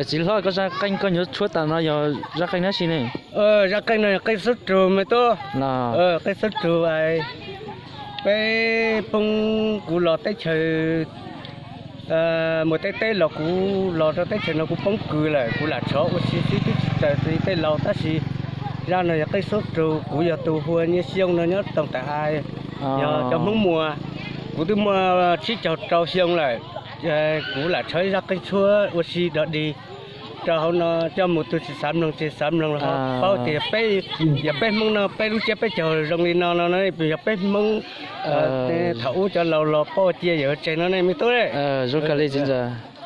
Txiv hlob, koj zaj qeej koj yuav tshuab tas no yog zaj qeej dab tsi ne? Zaj qeej no yog qeej xub rug me tub. Qeej xub rug, peb poob, kuv los teb chaws, mus teb teb los kuv los rau teb chaws no kuv poob kws lawm, kuv lam tshov ua si xwb twb tsis raws li tej laus, tab sis Zaj no yog qeej tshuab rug, kuv yog tus hu ua Nyiaj Xyooj no nyob Tooj Tam Ai, yog cov Hmoob Muas. Kuv twb muaj tsib caug rau xyoo lawm, kuv lam tshuab ib zaj qeej tshuab ua si dog dig rau hauv no coj mus, tus tsis xav mloog ces xav mloog los ho paub tias peb, yog peb Hmoob no peb lub tsiab peb caug zoo li no no, yog peb Hmoob thaum ub cov laus los pauj cia yawm tseg no ne me tub. Zoo kawg li txiv ntxawm.